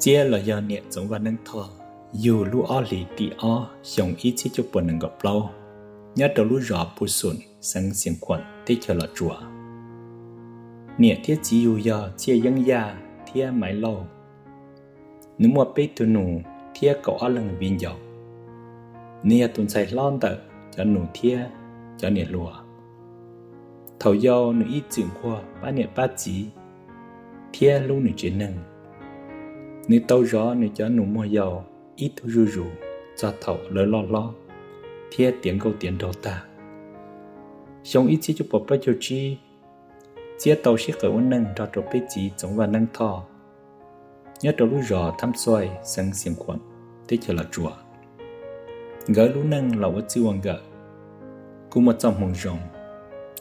Txiab los yog niam Txoov Vaj Neeb Thoj, yug lub ob hlis tim ob xyoo ib txhiab cuaj puas nees nkaum plaub, nyob rau lub zos Pu Xum, xeev Xiav Khuam, teb chaws Los Tsuas. Niam thiab txiv yug yog Txhiaj Yeeb Yaj thiab Maiv Lauj. Nws muaj peb tug nus thiab kaum ob leeg viv ncaus. Nws yog tus ntxhais hlob ntawm cov nus thiab cov niam hluas. Thaum yau nws ib txwm nquag pab niam pab txiv thiab hlub nws tsev neeg. Nws tau zov nws cov nus muag yau ib tug zuj zus txog thaum lawv loj hlob thiab tiav nkauj tiav nraug tag. Xyoo ib txhiab cuaj puas plaub caug tsib, Txiab tau sib qawm ua neej nrog rau peb txiv Txoov Vaj Neeb Thoj, nyob rau lub zos Thab Xuaij, xeev Xiav Khuam, teb chaws Los Tsuas. Nkawd lub neej los ua txij ua nkawm kuj muaj txoj hmoo zoo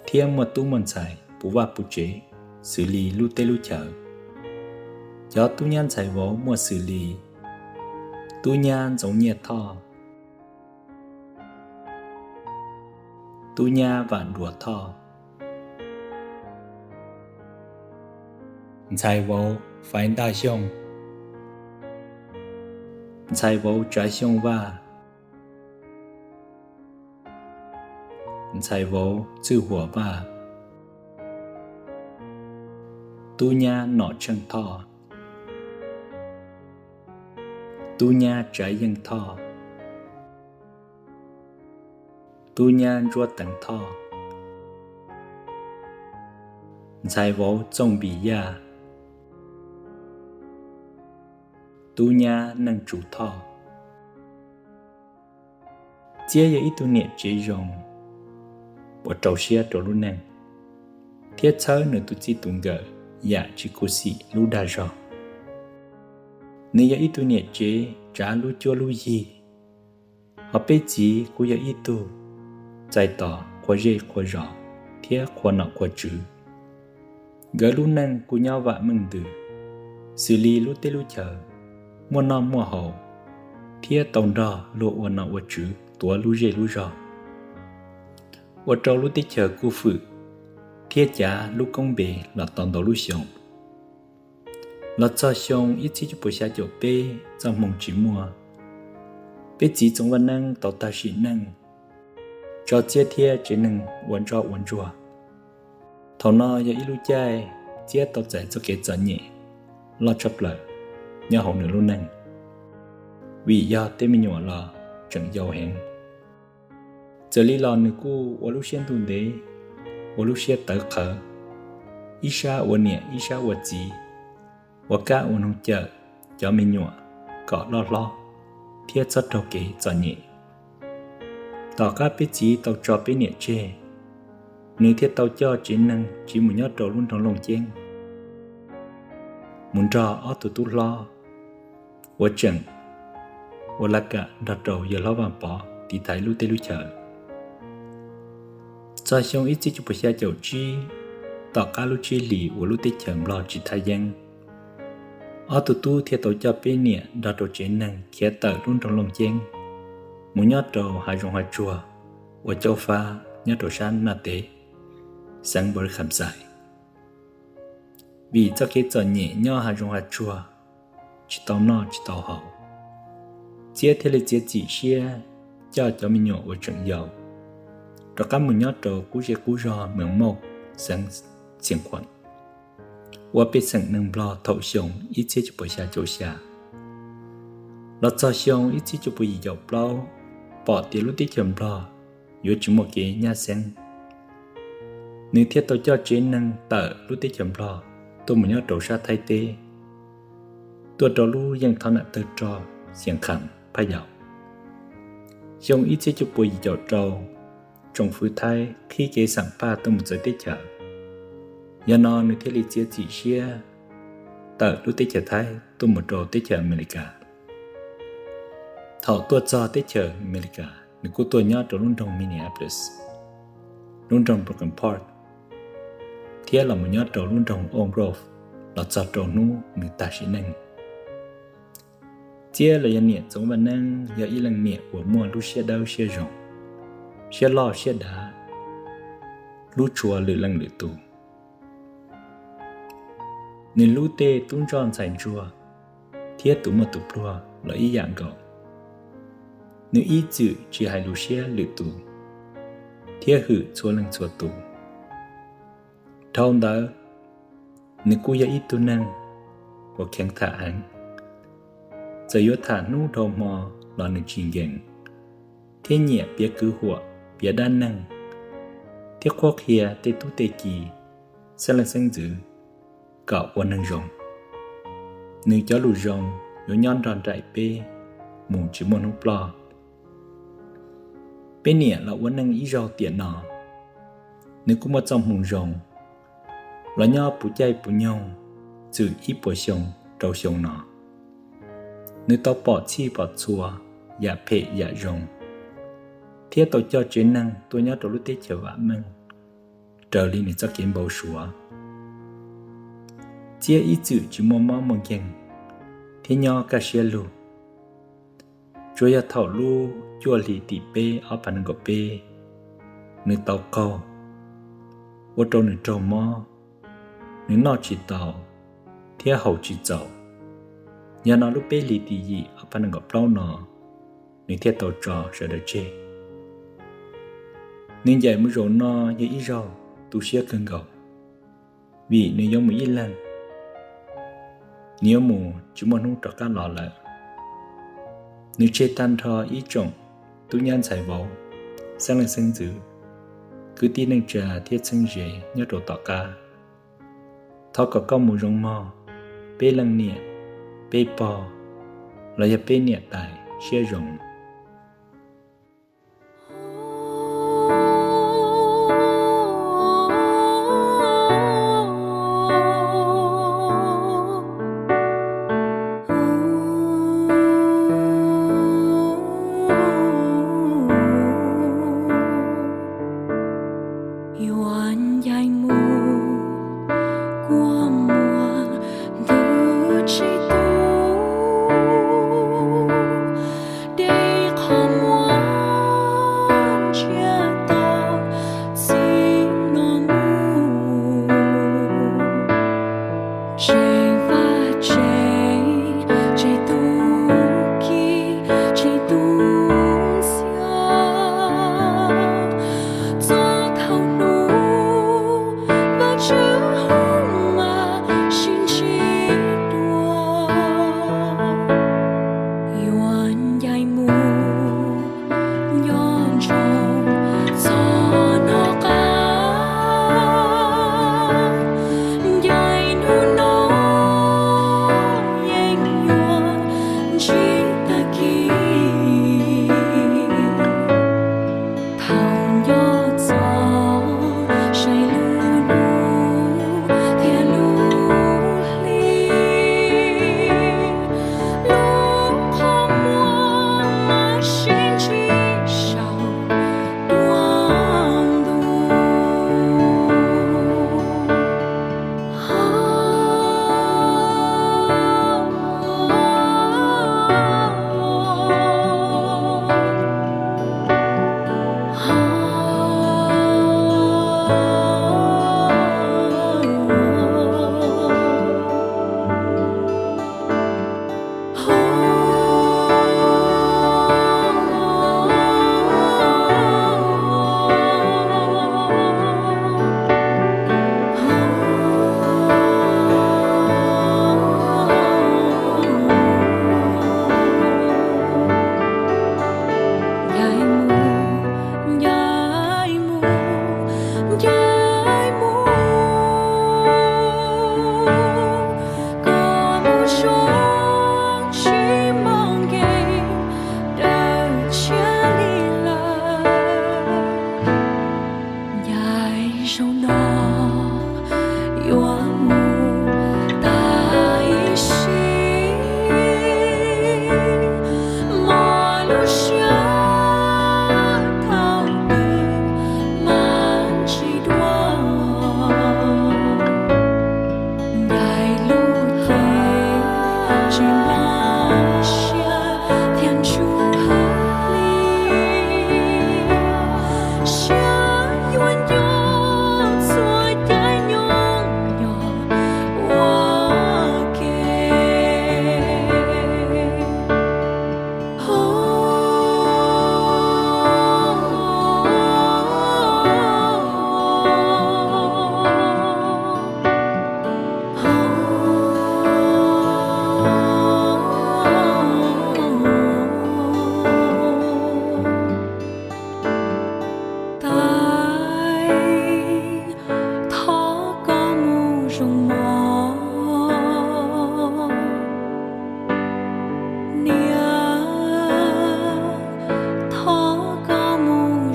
thiab muaj tub muaj ntxhais puv vaj puv tsev xws li lub teb lub chaws. Cov tub nyab ntxhais vauv muaj xws li tub nyab Ntxoov Nyiaj Thoj, tub nyab Vam Duas Thoj, ntxhais vauv Faiv Ntaj Xyooj, ntxhais vauv Tsav Xyooj Vaj, ntxhais vauv Txwj Huam Vaj, tub nyab Nom Tsheej Thoj, tub nyab Tsav Yeej Thoj, tub nyab Ntsuab Teev Thoj, ntxhais vauv Txooj Npis Yaj, tub nyab Neej Tsum Thoj. Txiab yog ib tug niam tsev zoo uas rau siab rau lub neej thiab txhawb nws tus txij tus nkawm yam tsis khuv xim lub dag zog. Nws yog ib tug niam tsev tsav lub cuab lub yig, hos peb txiv kuj yog ib tug txais tos qhua zej qhua zos thiab qhua nom qhua tswv. Nkawd lub neej kuj nyob vam meej ntws xws li lub teb lub chaws, muaj noj muaj haus thiab tau nrog luag ua nom ua tswv tuav lub zej lub zog, ua rau lub teb chaws kuj fwm thiab cav lub koob npe los tau ntau lub xyoo. Los txog xyoo ib txhiab cuaj puas xya caum peb, txoj hmoo tsis muaj, peb txiv Txoov Vaj Neeb tau tag sim neej, tso Txiab thiab tsev neeg ua ntsoj ua ntsuag. Thaum no yog ib lub caij Txiab tau txais txoj kev txom nyem loj tshaj plaws nyob hauv nws lub neej, vim yog tej me nyuam los tseem yau heev. Txawm li los nws kuj ua lub siab ntuj ntev, ua lub siab tawv qhawv, ib sab ua niam ib sab ua txiv, ua kab ua noog cawm cov me nyuam kom loj hlob thiab txhob raug kev txom nyem. Tom qab peb txiv tau tso peb niam tseg, nws thiaj tau coj tsev neeg tsiv mus nyob rau lub nroog Looj Ceeb, mus nrog ob tug tub hlob uas tseem ua laj kam nrog rau yawg hlob Vaj Pov tiv thaiv lub teb lub chaws. Txog xyoo ib txhiab cuaj puas xya caum tsib, tom qab lub tsib hlis uas lub teb chaws Nplog tsis thaj yeeb, ob tug tub thiaj tau coj peb niam nrog rau tsev neeg khiav tawm lub nroog Looj Ceeb mus nyob rau hav zoov hav tsuag ua caub fab nyob rau sab Naj Teb, xeev Npaus Lis Kham Xais. Vim txoj kev txom nyem nyob hav zoov hav tsuag, tsis tau noj tsis tau haus, Txiab thiaj li txiav txim siab coj cov me nyuam uas tseem yau rov qab mus nyob rau qub zej qub zog Mees Mauj, xeev Xiav Khuam, ua pej xeem neeg Nplog thaum xyoo ib txhiab cuaj puas xya caum xya. Los txog xyoo ib txhiab cuaj puas yim caum plaub, pom tias lub teb chaws Nplog yuav tsis muaj kev nyab xeeb, nws thiaj tau coj tsev neeg tawm lub teb chaws Nplog tuaj mus nyob rau sab Thaib teb, tuaj rau lub yeej thoj nam tawg rog Xiav Kham Phaj Yaus. Xyoo ib txhiab cuaj puas yim caum rau, tsoom fwv Thaib qhib kev xam phaj tuaj mus txawv teb chaws, yog no nws thiaj li txiav txim siab tawm lub teb chaws Thaib tuaj mus rau teb chaws Amelikas. Thaum tuaj txog teb chaws Amelikas, nws kuj tuaj nyob rau lub nroog Minneapolis, lub nroog Brooklyn Park, thiab los mus nyob rau lub nroog Oak Grove los txog rau hnub nws tag sim neej. Txiab los yog niam Txoov Vaj Neeb yog ib leej niam uas muaj lub siab dawb siab zoo, siab loj siab dav, hlub tshua lwm leej lwm tus. Nws hlub tej tub ntsoj ntxhais ntsuag, thiab tus muaj tus pluag los ib yam nkaus. Nws ib txwm tsis hais lus siab lwm tus thiab hwm txhua leej txhua tus. Dhau ntawd, nws kuj yog ib tug neeg uas kheev tham heev. Txawm yuav tham hnub dhau hmo los nws tsis nkees, thiab nyiam piav kwv huam, piav dab neeg, thiab qhuab qhia tej tub tej ki, xeeb leej xeeb ntxwv kom ua neeg zoo. Nws cov lus zoo yuav nyob nrog nraim peb mus tsis muaj hnub ploj. Peb niam los ua neej ib zaug tiam no, nws kuj muaj txoj hmoo zoo, los nyob puv caij puv nyoog txwm ib puas xyoo rau xyoo no. Nws tau pom txhij pom txhua, yam phem yam zoo, thiab tau coj tsev neeg tuaj nyob rau lub teb chaws vam meej raws li nws txoj kev npau suav. Txiab ib txwm tsis muaj mob muaj nkeeg thiab nyob kaj siab lug. Tsuas yog thaum lub cuaj hli tim peb ob phav nees nkaum peb, nws tau qaug, ua rau nws raug mob, nws noj tsis tau thiab haus tsis txaus. Yog no lub peb hlis tim yim ob phav nees nkaum plaub no, nws thiaj tau tso sawv daws tseg. Nws ncaim mus zaum no yog ib zaug tu siab kawg nkaus, vim nws yuav mus ib leeg, nws yuav mus tsis muaj hnub rov qab los lawm. Nws tseg tag nrho ib tsoom tub nyab ntxhais vauv, xeeb leej xeeb ntxwv, kwv tij neej tsa thiab txheeb ze nyob rau tom qab. Thov kom koj mus zoo mog, peb leej niam, peb pog, los yog peb niam tais siab zoo. Yuav ncaim mus kua muag ntuj tsis tu, dej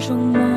Tsoom mloog